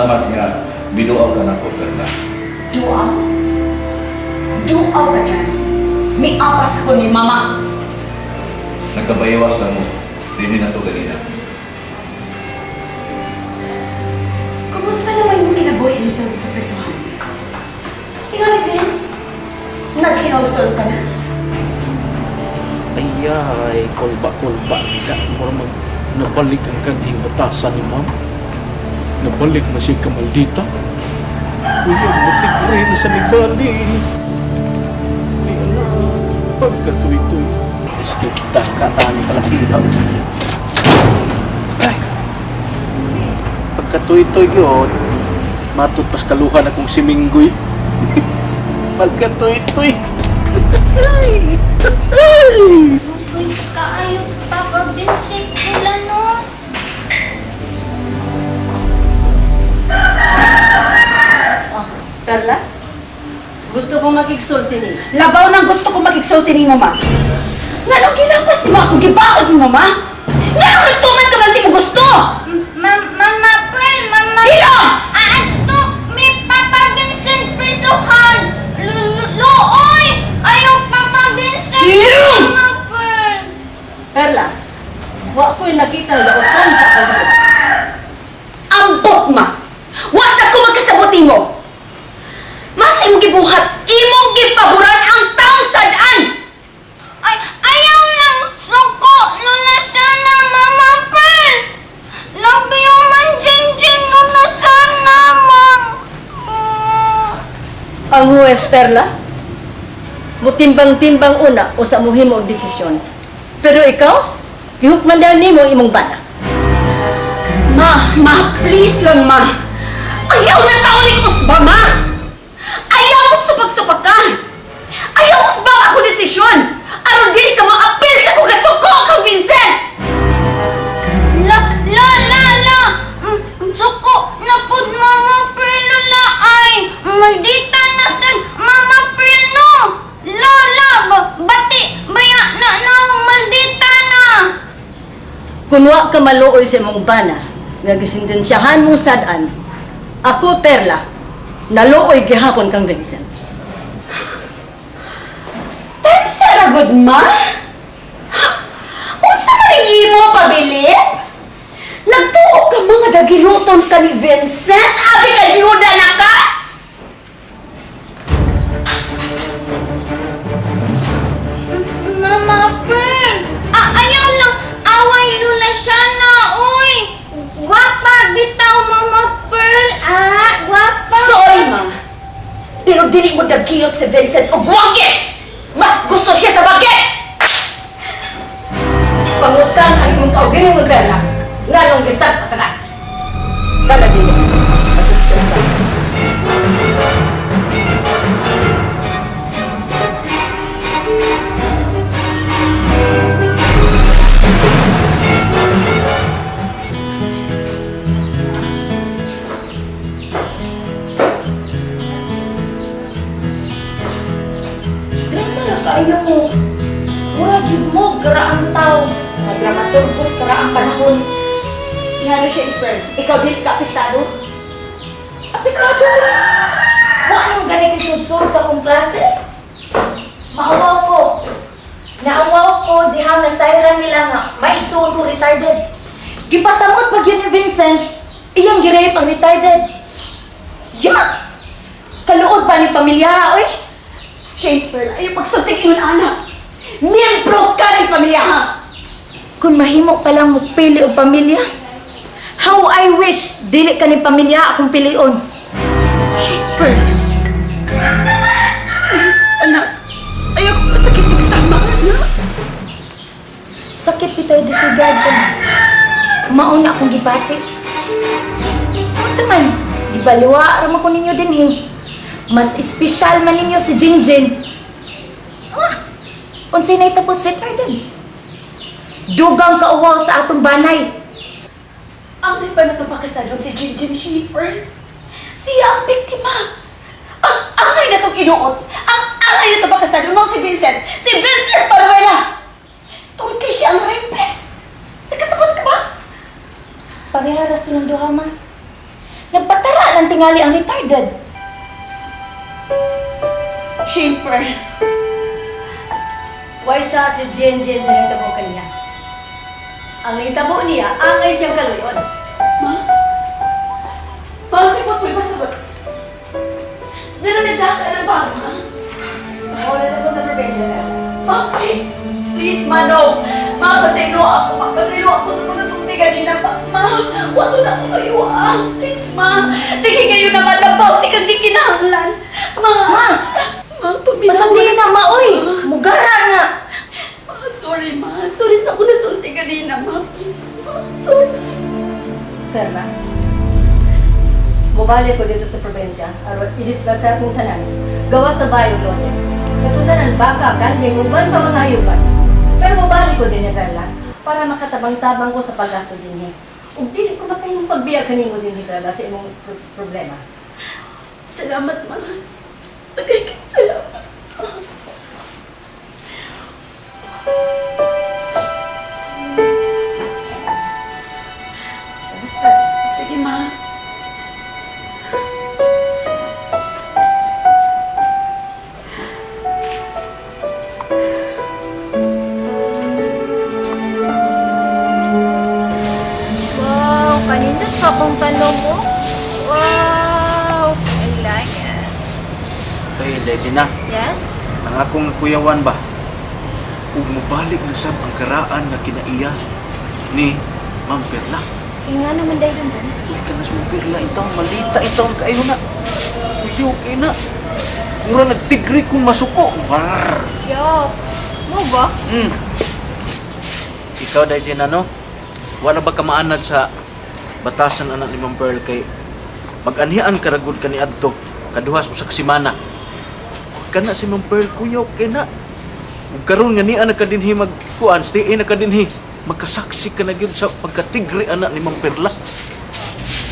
Salamat nga biduaw ka nako, Perla. Duaw? Duaw ka dyan. Miapas ko ni Mama. Nagkabayawas lang mo. Dili na to ganina. Kumusta naman yung kinabuhi ni Sol sa prisuhan? Ikaw ni Vince, naghinulsol ka na. Ay, kulba-kulba nila. Mura mag nabalik ang kanhing batasan ni ma'am. Nabalik na siya kamaldita. Kuya, mutik rin sa nibali. Ay, ala, pagkatuy-tuy. Iskita ka tani pala siya. Ay, pagkatuy-tuy yun, matut pas kaluhan akong si Minggoy. Pagkatuy-tuy. Ay! Ay! Uy, kaayo Papa Vincent pula no. Perla? Gusto kong makigsulti ni. Labaw nang gusto ko makigsulti ni Mama. Nganong gilapas ni mo ako gibaod ni Mama? Nganong nagtuman ka man si mo gusto? Mama Pearl, Mama. Hilom! Aadto mi Papa Vincent prisuhan. Luoy! Ayaw Papa Vincent. Hilom! Mama Pearl. Perla, wa ko'y nakita laotan sa akong. Ambot ma! Wa na ko magkasabot nimo. Mas imong gibuhat, imong gipaboran ang taong sad-an. Ay, ayaw lang suko Lola sana Mama Pearl. Love you man Jinjin Lola sana Ma'am. Ang huwes, Perla, mutimbang-timbang una o sa muhimo og desisyon. Pero ikaw, gihukman dahil nimo imong bana. Ma, ma, please lang ma. Ayaw na taon ni Usba, ma! Ayaw mong supag-supak ka! Ayaw usba ako desisyon! Aron dili ka maapil sa kong kasuko kang Vincent! La, la, la, la! Suko na pud Mama Pearl Lola ay! Maldita na sa Mama Pearl no! La, la, bati, baya na na, maldita na! Kung wa ka maluoy sa imong bana, nga gisintensyahan mong sad-an, ako, Perla, naluoy gihapon kang Vincent. Tensa ra gud ma? Unsa man ang imo pabilip? Nagtuo ka mga dagiluton ka ni Vincent? Abi kay biyuda na ka? Mama Pearl! Ayaw lang away Lula siya na, uy! Gwapa, bitaw Mama Pearl, ah! Gwapa! Sorry ma. Pero dili mo dagilot si Vincent og wangkits! Mas gusto siya sa bagets! Pangutan ang imong kaugalingon, Perla, nganong gisad ka tanan. Kada dili. Drama ra kaayo mo. Mura gyud mo karaang tawo. Nga dramaturgos karaang panahon. Ngano siya i-burn? Ikaw dili ka apektado? Apektado ko. Wa anong gani ko sudsud sa akong klase? Maawaw ko. Naawaw ko dihang nasayran nila nga maigsuon ko retarded. Gipasamot pag yun ni Vincent, iyang girape ang retarded. Yak! Kaluod pa ni pamilya, oy! Shane Pearl, ayaw pagsunting ingon anak. Miyembro ka ng pamilya ha! Kung mahimo pa lang mo pili og pamilya, how I wish dili ka ni pamilya akong pilion. Shane Pearl. Please, anak. Ayaw ko masakit nagsama, anak. Sakit bitay disugad ko. Mauna akong gibati. Sa man, gibaliwa ra man ko ninyo dinhi. Mas espesyal man ninyo si Jinjin. Ah, unsay nay tapos retarded. Dugang kauwaw sa atong banay. Ang iba na itong pakasalon si Jinjin Shane Pearl. Siya ang biktima. Ang angay na itong inuot. Ang angay na itong pakasalon mo si Vincent. Si Vincent Manuela! Tungkol kay siya ang rapist. Nagkasabot ka ba? Pareha ra silang duha ma. Nagpatara tingali ang retarded. Shane, Pearl. Why sa si Jen Jen sa nahitabo kaniya? Ang nahitabo niya, angay siyang kaluyon. Ma? Ma, sagot mo, sagot. Naranada ka na ba, ma? Wala na ko sa probinsya, Perla. Ma, please. Please, ma, no. Ma, pasaylo ako, ma. Pasaylo ako sa mga sulti ganina pa. Ma, wato na ako kayo, ah. Please, ma. Dili kayo na malabaw. Di kang di kinahanglan. Ma. Ma! Ma, paminaw. Pasandi na, ma, oy! Mugara nga! Ma, sorry, ma. Sorry sa akong nasulti ganina, ma. Please, ma. Sorry. Perla, mubalik ko dito sa probinsya, aron i-dispatch sa atong tanan. Gawas sa bayong lote. Katong tanan, baka, kanding, uban pa mga hayupan. Pero mubalik ko din ni Perla, para makatabang-tabang ko sa paggasto din. Ug dili ko makahimong pagbiya kanimo din ni Perla sa imong problema. Salamat, ma. Okay, salamat. Sige, ma. Wow, kanindot pa akong talong mo. Wow, I like it. Okay, legend na. Yes? Ang akong kuyawan ba? Ug mobalik na sab ang karaan nga kinaiya ni Ma'am Perla. Kaya nga naman dahil doon. Uy, kanas Ma'am Perla, itaw, malita, itaw, kayo na. Uy, okay na. Mura nagtigri kung masuko. War. Yucks. Mo ba? Ikaw, Dajin, ano? Wala ba ka maanad sa batasan anak ni Ma'am Pearl kay mag-anian karagod ka ni Adto kaduhas usa ka semana. Kana si Ma'am Pearl kuya okay na. Ug karon nga niya nakadinhi magkuan, stay in nakadinhi. Magkasaksi ka na gyud sa pagkatigri anak ni Ma'am Perla.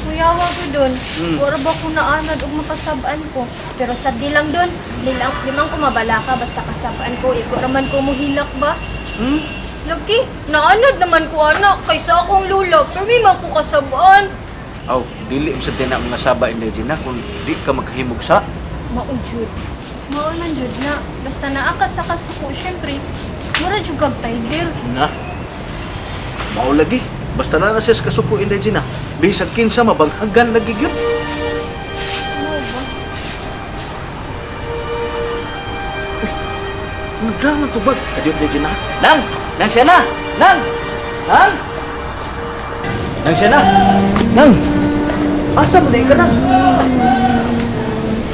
Kuyawa ko dun. Wala ba ko naanad og makasab-an ko. Pero sa di lang dun, limang ko mabala ka basta kasab-an ko. Iko raman ko muhilak ba? Hmm? Lagi, naanad naman ko anak kaysa akong lula. Pero may man ko kasab-an. Aw, dili mo sa tina mga saba in na kung di ka makahimog sa. Mao jud. Mao man jud na. Basta naa ka sa kasuko, syempre. Mura jud kag tiger. Na. Mao lagi. Basta na na siya sa kasuko in na. Bisag kinsa mabanghagan lagi gyud. Mao ba? Nagdaman to bag. Kadiyot di na. Nang! Nang siya na! Nang! Nang! Nang siya na! Nang! Asa mo na ka na?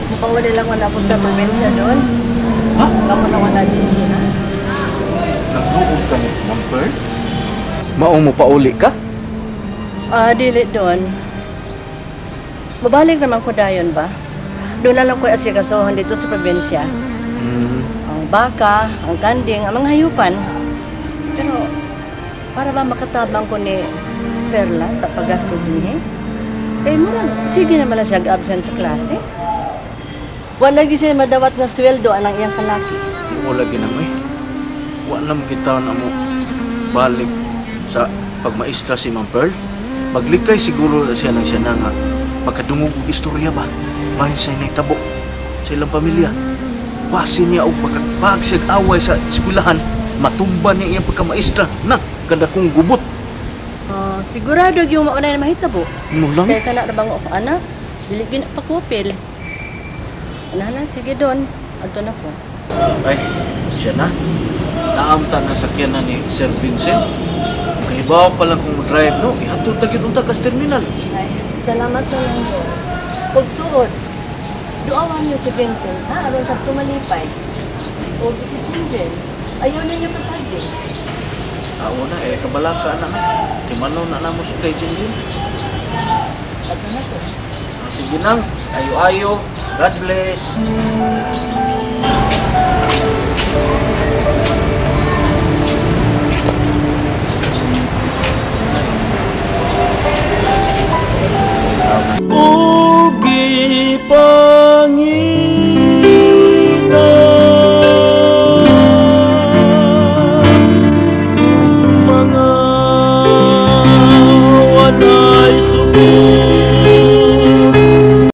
Mapawala lang wala ko sa probinsya doon. Ha? Kamo na wala din ha? Nagduog ka ni Ma'am Pearl? Mao mo pauli ka? Ah, dili doon. Mabalik naman ko dayon ba? Doon na lang ko asikasohan dito sa probinsya. Ang baka, ang kanding, ang mga hayupan. Pero, para ba makatabang ko ni Perla sa paggasto din eh? Eh, murag, sige naman lang siya absent sa klase. Wala gyud siya madawat nga sweldo anang iyang kalaki. Mo lagi na may. Wa na mo kita na mo balik sa pagmaestra si Ma'am Pearl. Maglikay siguro na siya ng siya na nga magkadungog og istorya ba bahin sa nahitabo sa ilang pamilya. Base niya og pagkakpag siya away sa eskwelahan, matumba niya iyang pagkamaestra na kada kong gubot. Ah, sigurado yung maunay na mahitabo. Mo lang. Kaya ka na rabang ako, anak. Dili gyud na pakupil. Ana na, sige doon. Adto na ko. Ay, siya na. Naamta na sakyan na ni Sir Vincent. Kahibaw pa lang kung drive no, ihatod ta gyud unta kas terminal. Ay, salamat na lang po. Ug tuod, duawan niyo si Vincent, ha? Aron sa tumalipay. O si Jinjin, ayaw ninyo pasagi. Ako na eh, kabalaka na na. Timano na namo sa kay Jinjin. Adto na ko. Ah, sige nang, ayo-ayo. God bless.